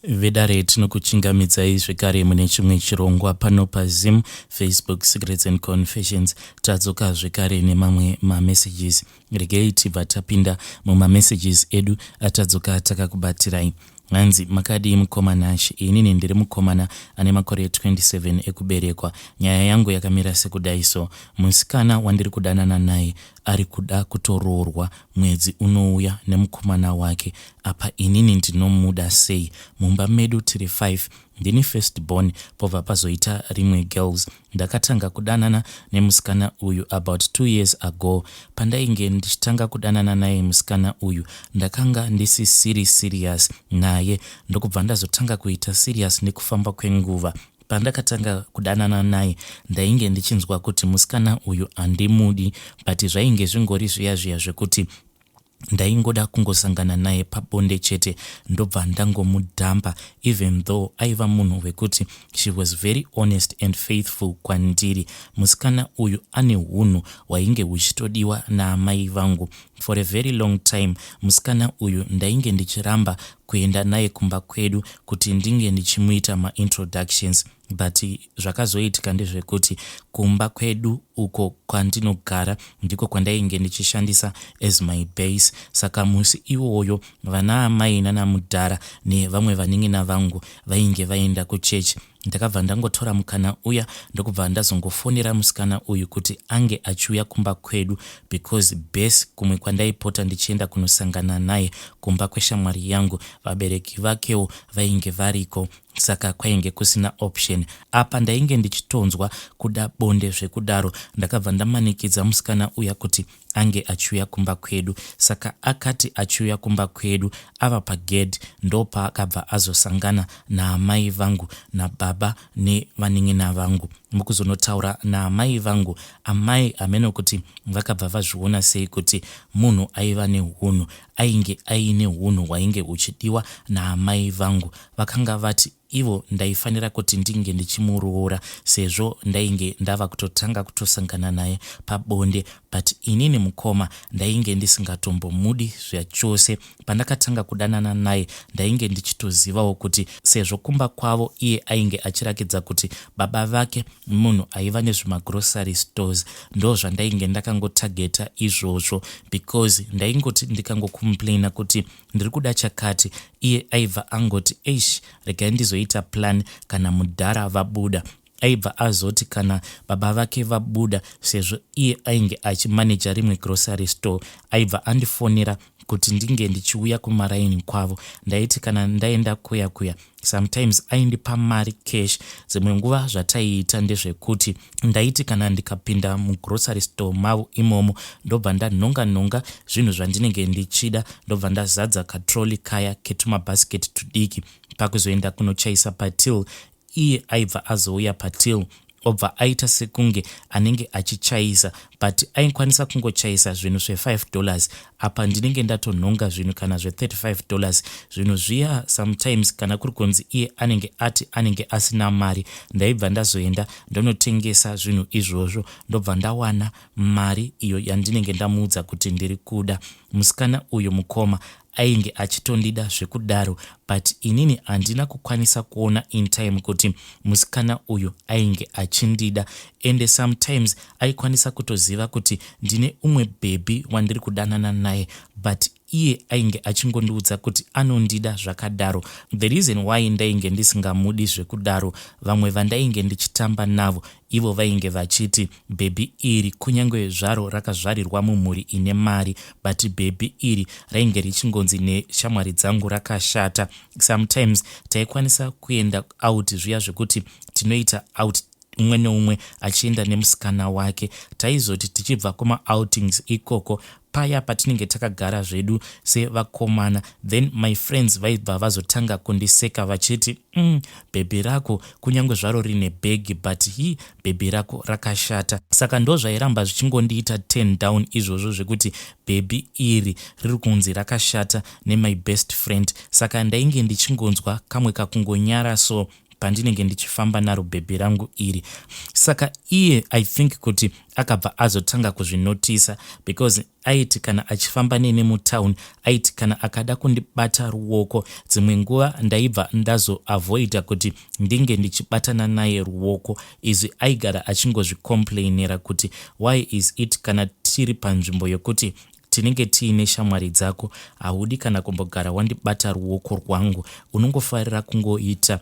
Vedare tinokuchingamidzai zvekare mune chimwe chirongwa pano paZim Facebook Secrets and Confessions. Tadzoka zvekare nemamwe mamessages. Regei tibva tapinda mumamessages edu atadzoka takakubatirai. Hanzi makadii mukoma Nash, inini ndiri mukomana ane makore 27 ekuberekwa. Nyaya yangu yakamira sekudai so. Musikana wandiri kudanana naye ari kuda kutoroorwa mwedzi unouya nemukomana wake apa inini ndinomuda sei mumba medu tiri 5 ndini first born pobva pazoita rimwe girls ndakatanga kudanana nemusikana uyu about 2 years ago pandainge ndichitanga kudanana naye musikana uyu ndakanga ndisisiri serious naye ndokubva ndazotanga kuita serious nekufamba kwenguva Pandakatanga kudanana naye ndainge ndichinzwa kuti musikana uyu handimudi but zvainge zvingori zviya zviya zvekuti ndaingoda kungosangana naye pabonde chete ndobva ndangomudhampa even though aiva munhu wekuti she was very honest and faithful kwandiri. Musikana uyu ane hunhu hwainge huchitodiwa naamai vangu for a very long time. Musikana uyu ndainge ndichiramba kuenda naye kumba kwedu kuti ndinge ndichimuita maintroductions but zvakazoitika ndezvekuti kumba kwedu uko kwandinogara ndiko kwandainge ndichishandisa as my base saka musi iwoyo vana amai nanamudhara nevamwe vanin'ina vangu vainge vaenda kuchechi Ndakabva ndangotora mukana uya ndokubva ndazongofonera musikana uyu kuti ange achiuya kumba kwedu because base kumwe kwandaipota ndichienda kunosangana naye kumba kweshamwari yangu vabereki vakewo vainge variko saka kwainge kusina option. Apa ndainge ndichitonzwa kuda bonde zvekudaro. Ndakabva ndamanikidza musikana uya kuti ange achiuya kumba kwedu saka akati achiuya kumba kwedu ava pagedhi ndopaakabva azosangana naamai vangu nababa nevanin'ina vangu mukuzonotaura naamai vangu amai hameno kuti vakabva vazviona sei kuti munhu aiva nehunhu ainge aine hunhu hwainge huchidiwa naamai vangu vakanga vati Ivo ndaifanira kuti ndinge ndichimuroora sezvo ndainge ndava kutotanga kutosangana naye pabonde but inini mukoma ndainge ndisingatombomudi zvachose. Pandakatanga kudanana naye ndainge ndichitozivawo kuti sezvo kumba kwavo iye ainge achirakidza kuti baba vake munhu aiva nezvimagrocery stores ndozvandainge ndakangotageta izvozvo because ndaingoti ndikangocomplaina kuti ndiri kuda chakati iye aibva angoti eish regai ndizoita plan kana mudhara vabuda aibva azoti kana baba vake vabuda sezvo iye ainge achimanager rimwe grocery store aibva andifonera kuti ndinge ndichiuya kumaraini kwavo ndaiti kana ndaenda kuya kuya Sometimes aindipa mari cash dzimwe nguva zvataiita ndezvekuti ndaiti kana ndikapinda mugrocery store mavo imomo ndobva ndanhonga nhonga zvinhu zvandinenge ndichida ndobva ndazadza katrolley kaya ketumabasket tudiki pakuzoenda kunochaisa patill iye aibva azouya patill obva aita sekunge anenge achichaisa but aikwanisa kungochaisa zvinhu zve5 dollars apa ndinenge ndatonhonga zvinhu kana zve35 dollars zvinhu zviya sometimes kana kuri kunzi iye anenge ati anenge asina mari ndaibva ndazoenda ndonotengesa zvinhu izvozvo ndobva ndawana mari iyo yandinenge ndamuudza kuti ndiri kuda musikana uyu mukoma Ainge achitondida zvekudaro but inini handina kukwanisa kuona in time kuti musikana uyu ainge achindida ende sometimes aikwanisa kutoziva kuti ndine umwe bhebhi wandiri kudanana naye but iye ainge achingondiudza kuti anondida zvakadaro. The reason why ndainge ndisingamudi zvekudaro vamwe vandainge ndichitamba navo Ivo vainge vachiti bhebhi iri kunyange zvaro rakazvarirwa mumhuri ine mari but bhebhi iri rainge richingonzi neshamwari dzangu rakashata. Sometimes taikwanisa kuenda out zviya zvekuti tinoita out umwe neumwe achienda nemusikana wake. Taizoti tichibva kumaoutings ikoko paya patinenge takagara zvedu sevakomana then my friends vaibva vazotanga kundiseka vachiti bhebhi rako kunyange zvaro rine bhegi but hi bhebhi rako rakashata. Saka ndozvairamba zvichingondiita turn down izvozvo zvekuti bhebhi iri riri kunzi rakashata nemy best friend saka ndainge ndichingonzwa kamwe kakungonyara so. Pandinenge ndichifamba naro bhebhi rangu iri. Saka iye, I think kuti akabva azotanga kuzvinotisa, because aiti kana achifamba neni mutown, aiti kana akada kundibata ruoko, dzimwe nguva ndaibva ndazoavoida kuti ndinge ndichibatana naye ruoko. Izvi aigara achingozvicomplainera kuti, "Why is it kana tiri panzvimbo yokuti tinenge tiine shamwari dzako, haudi kana kumbogara wandibata ruoko rwangu? Unongofarira kungoita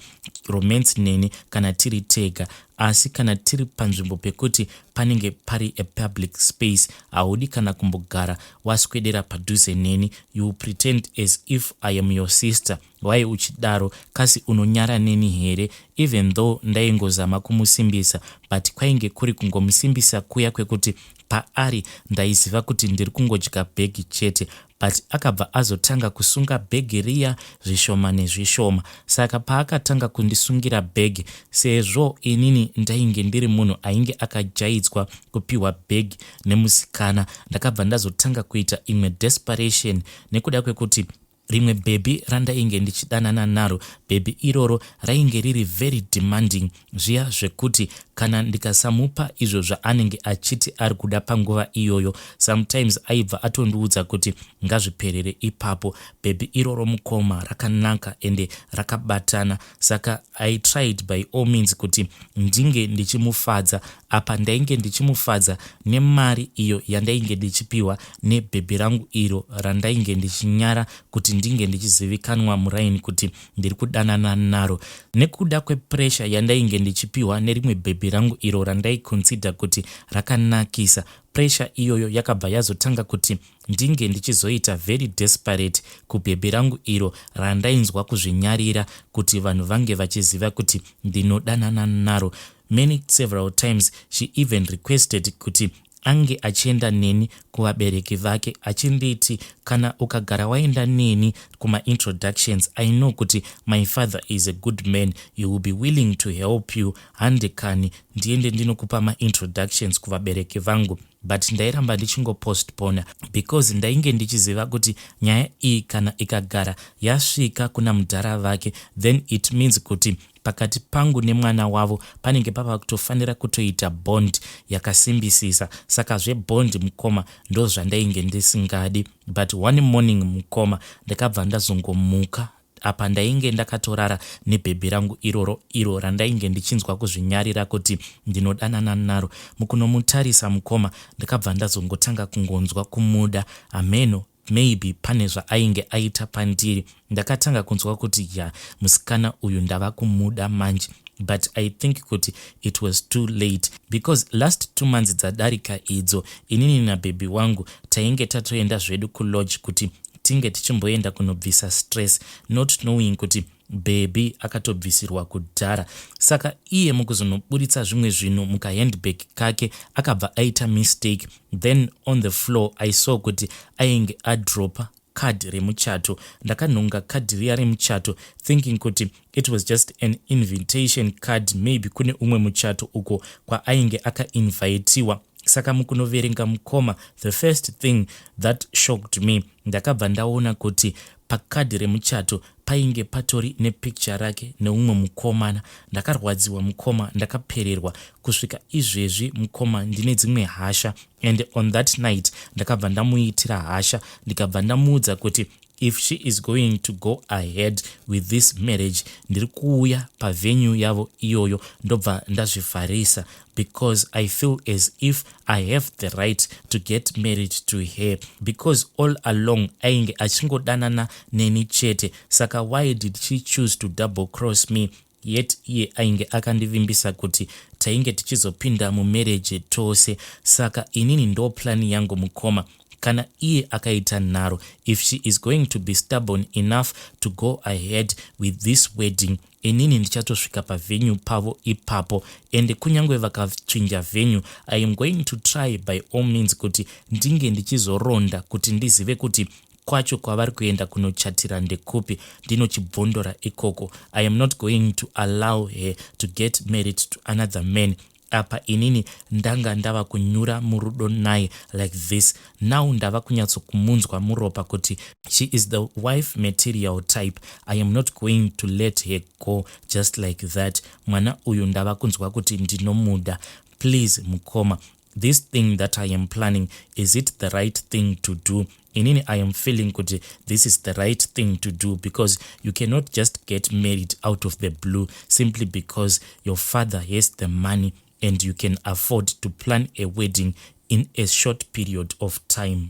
romance neni kana tiri tega, asi kana tiri panzvimbo pekuti panenge pari a public space, haudi kana kumbogara waswedera padhuze neni. You pretend as if I am your sister. Wai uchidaro? Kasi unonyara neni here?" Even though ndaingozama kumusimbisa, but kwainge kuri kungomusimbisa kuya kwekuti paari ndaiziva kuti ndiri kungodya bhegi chete. But akabva azotanga kusunga bhegi riya zvishoma nezvishoma. Saka paakatanga kundisungira bhegi, sezvo inini ndainge ndiri munhu ainge akajaidzwa kupiwa bhegi nemusikana, ndakabva ndazotanga kuita imwe desperation, nekuda kwekuti rimwe bhebhi randainge ndichidanana naro, bhebhi iroro rainge riri very demanding, zviya zvekuti kana ndikasamupa izvo zvaanenge achiti ari kuda panguva iyoyo, sometimes aibva atondiudza kuti ngazviperere ipapo. Bhebhi iroro, mukoma, rakanaka ende rakabatana. Saka I tried by all means kuti ndinge ndichimufadza. Apa ndainge ndichimufadza nemari iyo yandainge ndichipiwa nebhebhi rangu iro randainge ndichinyara kuti ndinge ndichizivikanwa muraini kuti ndiri kudanana naro. Nekuda kwepressure yandainge ndichipiwa nerimwe bhebhi rangu iro randaiconsider kuti rakanakisa, pressure iyoyo yakabva yazotanga kuti ndinge ndichizoita very desperate kubhebhi rangu iro randainzwa kuzvinyarira kuti vanhu vange vachiziva kuti ndinodanana naro. Many several times she even requested kuti ange achienda neni kuvabereki vake, achinditi, "Kana ukagara waenda neni kumaintroductions, I know kuti my father is a good man, he will be willing to help you. Handikani, ndiende ndinokupa maintroductions kuvabereki vangu." But ndairamba ndichingopostpona, because ndainge ndichiziva kuti nyaya iyi kana ikagara yasvika kuna mudhara vake, then it means kuti pakati pangu nemwana wavo panenge pava kutofanira kutoita bond yakasimbisisa. Saka zvebond, mukoma, ndo zvandainge ndisingadi. But one morning, mukoma, ndakabva ndazongomuka. Apa ndainge ndakatorara nebhebhi rangu iroro, iro randainge ndichinzwa kuzvinyarira kuti ndinodanana naro. Mukunomutarisa, mukoma, ndakabva ndazongotanga kungonzwa kumuda. Hameno, maybe pane zvaainge aita pandiri. Ndakatanga kunzwa kuti, ya, musikana uyu ndava kumuda manje. But I think kuti it was too late, because last 2 months dzadarika idzo, inini nabhebhi wangu tainge tatoenda zvedu kulodge kuti tinge tichimboenda kunobvisa stress, not knowing kuti bhebhi akatobvisirwa kudhara. Saka iye mukuzonoburitsa zvimwe zvinhu mukahandbag kake, akabva aita mistake. Then on the floor I saw kuti ainge adropa kadhi remuchato. Ndakanhonga kadhi riya remuchato, thinking kuti it was just an invitation card, maybe kune umwe muchato uko kwaainge akainvitiwa. Saka mukunoverenga, mukoma, the first thing that shocked me, ndakabva ndaona kuti pakadhi remuchato painge patori nepicture rake neumwe mukomana. Ndakarwadziwa, mukoma, ndakapererwa. Kusvika izvezvi, mukoma, ndine dzimwe hasha. And on that night ndakabva ndamuitira hasha, ndikabva ndamuudza kuti if she is going to go ahead with this marriage, ndiri kuuya pavenue yavo iyoyo, ndobva ndazvivharisa, because I feel as if I have the right to get married to her, because all along ainge achingodanana neni chete. Saka why did she choose to double cross me, yet iye ainge akandivimbisa kuti tainge tichizopinda mumarriage tose? Saka inini ndo plan yangu, mukoma. Kana iye akaita nharo, if she is going to be stubborn enough to go ahead with this wedding, inini ndichatosvika pavenue pavo ipapo. Ende kunyange vakachinja venue, I am going to try by all means kuti ndinge ndichizoronda kuti ndizive kuti kwacho kwavari kuenda kunochatira ndekupi, ndinochibvondora ikoko. I am not going to allow her to get married to another man. Apa inini ndanga ndava kunyura murudo naye like this. Now ndava kunyatsokumunzwa muropa kuti she is the wife material type. I am not going to let her go just like that. Mwana uyu ndava kunzwa kuti ndinomuda. Please mukoma, this thing that I am planning, is it the right thing to do? Inini I am feeling kuti this is the right thing to do, because you cannot just get married out of the blue simply because your father has the money and you can afford to plan a wedding in a short period of time.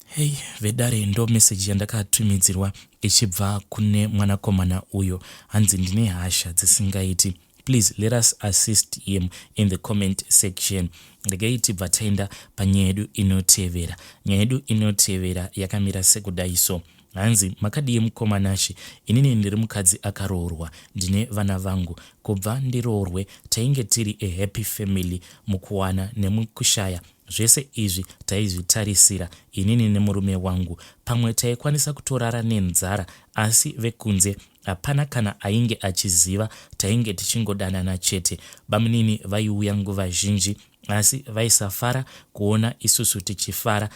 Hei vedare, ndo meseji yandakatumidzirwa ichibva kune mwanakomana uyo. Hanzi ndine hasha dzisingaiti. Please let us assist him in the comment section. Regai tibva taenda panyaya yedu inotevera. Nyaya yedu inotevera yakamira sekudai so. Hanzi, "Makadii mukoma Nashe? Inini ndiri mukadzi akaroorwa, ndine vana vangu. Kubva ndiroorwe tainge tiri a happy family. Mukuwana nemukushaya, zvese izvi taizvitarisira inini nemurume wangu. Pamwe taikwanisa kutorara nenzara, asi vekunze hapana kana ainge achiziva. Tainge tichingodanana chete. Bamunini vaiuya nguva zhinji, asi vaisafara kuona isusu tichifara.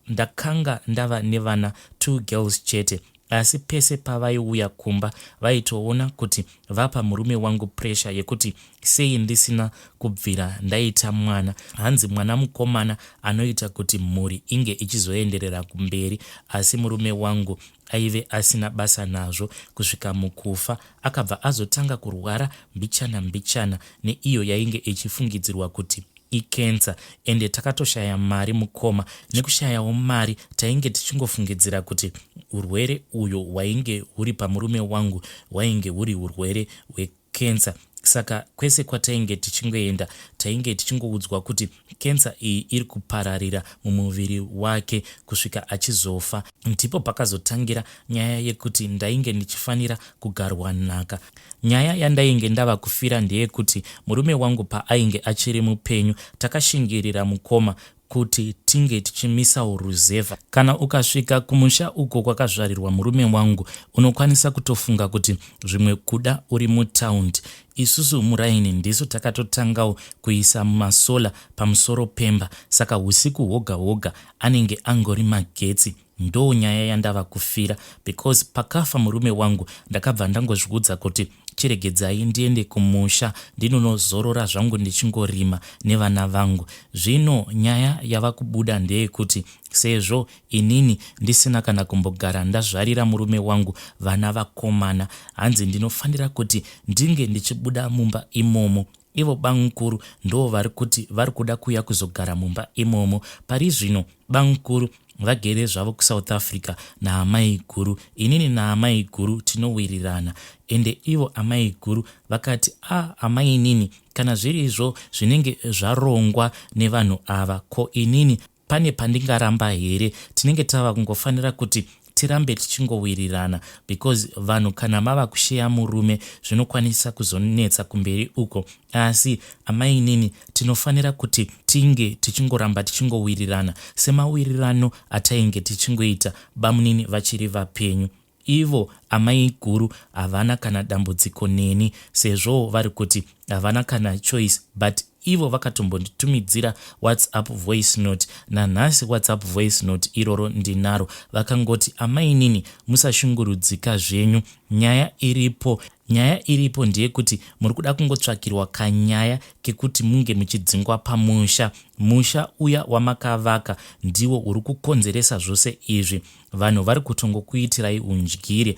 Ndakanga ndava nevana, two girls chete, asi pese pavaiuya kumba vaitoona kuti vapa murume wangu pressure yekuti sei ndisina kubvira ndaita mwana. Hanzi mwana mukomana anoita kuti mhuri inge ichizoenderera kumberi. Asi murume wangu aive asina basa nazvo kusvika mukufa. Akabva azotanga kurwara mbichana mbichana neiyo yainge ichifungidzirwa kuti ikensa, ende takatoshaya mari mukoma. Nekushayawo mari, tainge tichingofungidzira kuti urwere uyo hwainge huri pamurume wangu hwainge huri urwere hwekensa. Saka kwese kwatainge tichingoenda, tainge tichingoudzwa kuti kensa iyi iri kupararira mumuviri wake kusvika achizofa. Ndipo pakazotangira nyaya yekuti ndainge ndichifanira kugarwa nhaka. Nyaya yandainge ndava kufira ndeyekuti murume wangu paainge achiri mupenyu, takashingirira mukoma kuti tinge tichimisawo ruzevha. Kana ukasvika kumusha uko kwakazvarirwa murume wangu, unokwanisa kutofunga kuti zvimwe kuda uri mutaundi. Isusu muraini ndisu takatotangawo kuisa masolar pamusoro pemba, saka usiku hwoga hwoga anenge angori magetsi. Ndo nyaya yandava kufira, because pakafa murume wangu ndakabva ndangozviudza kuti chiregedzai ndiende kumusha ndinonozorora zvangu ndichingorima nevana vangu. Zvino nyaya yava kubuda ndeyekuti sezvo inini ndisina kana kumbogara ndazvarira murume wangu vana vakomana, hanzi ndinofanira kuti ndinge ndichibuda mumba imomo. Ivo bamukuru ndo vari kuti vari kuda kuuya kuzogara mumba imomo. Pari zvino bamukuru vagere zvavo kuSouth Africa naamai guru. Inini naamai guru tinowirirana, ende ivo amai guru vakati, 'A ah, amainini, kana zviri izvo zvinenge zvarongwa nevanhu ava, ko inini pane pandingaramba here? Tinenge tava kungofanira kuti tirambe tichingowirirana, because vanhu kana mava kusheya murume zvinokwanisa kuzonetsa kumberi uko. Asi amainini, tinofanira kuti tinge tichingoramba tichingowirirana semawirirano atainge tichingoita bamunini vachiri vapenyu.' Ivo amai guru havana kana dambudziko neni, sezvo vari kuti havana kana choice, but ivo vakatombonditumidzira WhatsApp voice note. Nanhasi WhatsApp voice note iroro ndinaro. Vakangoti, 'Amainini, musashungurudzika zvenyu. Nyaya iripo ndeyekuti muri kuda kungotsvakirwa kanyaya kekuti munge muchidzingwa pamusha. Musha uya wamakavaka ndiwo uri kukonzeresa zvose izvi. Vanhu vari kutongokuitirai undyire.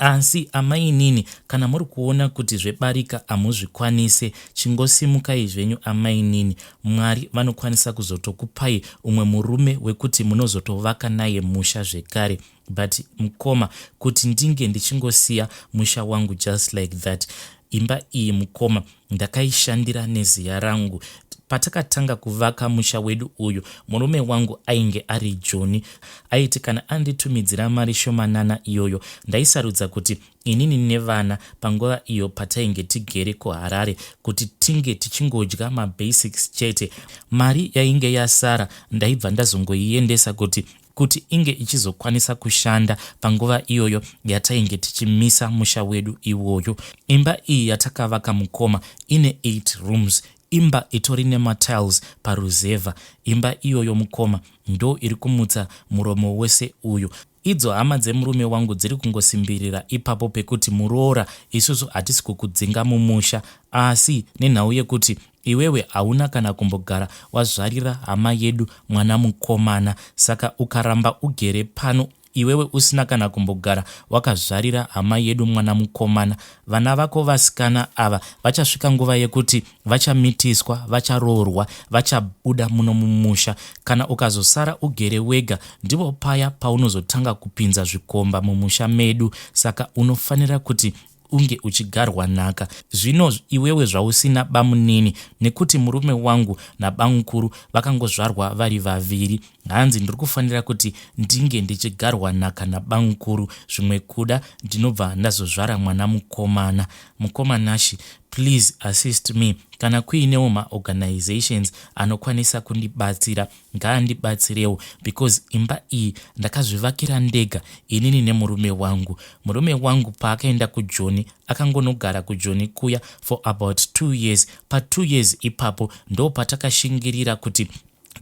Asi amainini, kana muri kuona kuti zvebarika hamuzvikwanise, chingosimukai zvenyu amainini. Mwari vanokwanisa kuzotokupai umwe murume wekuti munozotovaka naye musha zvekare. But mukoma, kuti ndinge ndichingosiya musha wangu just like that? Imba iyi mukoma, ndakaishandira neziya rangu. Patakatanga kuvaka musha wedu uyu, murume wangu ainge ari Joni. Aiti kana anditumidzira mari shomanana iyoyo, ndaisarudza kuti inini nevana panguva iyo patainge tigere kuHarare kuti tinge tichingodya mabasics chete. Mari yainge yasara ndaibva ndazongoiendesa kuti inge ichizokwanisa kushanda panguva iyoyo yatainge tichimisa musha wedu iwoyo. Imba iyi yatakavaka mukoma ine 8 rooms. Imba itori nematiles paruzevha. Imba iyoyo mukoma ndo iri kumutsa muromo wese uyu. Idzo hama dzemurume wangu dziri kungosimbirira ipapo pekuti muroora isusu hatisi kukudzinga mumusha asi nenhau yekuti iwewe hauna kana kumbogara wazvarira hama yedu mwana mukomana saka ukaramba ugere pano iwewe usina kana kumbogara wakazvarira hama yedu mwana mukomana, vana vako vasikana ava vachasvika nguva yekuti vachamitiswa, vacharoorwa, vachabuda muno mumusha. Kana ukazosara ugere wega ndipo paya paunozotanga kupinza zvikomba mumusha medu, saka unofanira kuti unge uchigarwa nhaka. Zvino iwewe zvausina bamunini nekuti murume wangu nabamukuru vakangozvarwa vari vaviri, hanzi ndiri kufanira kuti ndinge ndichigarwa nhaka nabamukuru, zvimwe kuda ndinobva ndazozvara mwana mukomana. Mukoma Nashy, please assist me kana kuinewo maorganizations anokwanisa kundibatsira ngaandibatsirewo because imba iyi ndakazvivakira ndega inini nemurume wangu. Murume wangu paakaenda kuJoni akangonogara kuJoni kuya for about 2 years. Pa2 years ipapo ndo patakashingirira kuti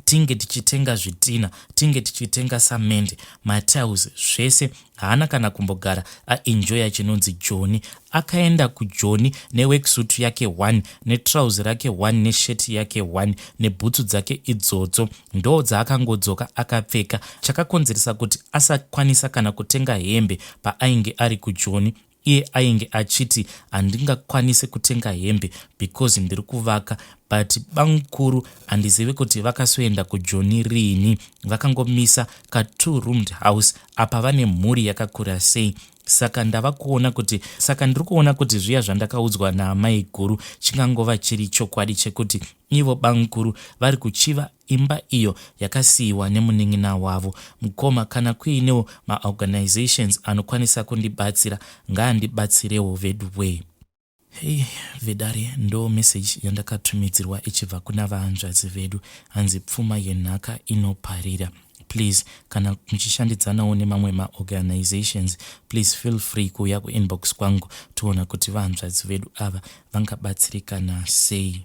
tinge tichitenga zvitina, tinge tichitenga samende, matiles, zvese. Haana kana kumbogara aenjoya chinonzi Joni. Akaenda kuJoni neworksuit yake 1, netrauzi rake 1, nesheti yake 1, nebhutsu dzake idzodzo ndo dzaakangodzoka akapfeka. Chakakonzeresa kuti asakwanisa kana kutenga hembe paainge ari kuJoni, iye ainge achiti handingakwanisi kutenga hembe because ndiri kuvaka. But bamukuru handizivi kuti vakasoenda kuJoni riini, vakangomisa ka2 roomed house apa vane mhuri yakakura sei. Saka ndava kuona kuti, saka ndiri kuona kuti zviya zvandakaudzwa naamai guru chingangova chiri chokwadi chekuti ivo bamukuru vari kuchiva imba iyo yakasiyiwa nemunin'ina wavo. Mukoma, kana kuinewo maorganizations anokwanisa kundibatsira ngaandibatsirewo veduway. Hei vedare, ndo meseji yandakatumidzirwa ichibva kuna vahanzvadzi vedu. Hanzi pfuma yenhaka inoparira. Please, kana muchishandidzanawo nemamwe maorganizations, please feel free kuuya kuinbox kwangu, toona kuti vahanzvadzi vedu ava vangabatsirikana sei.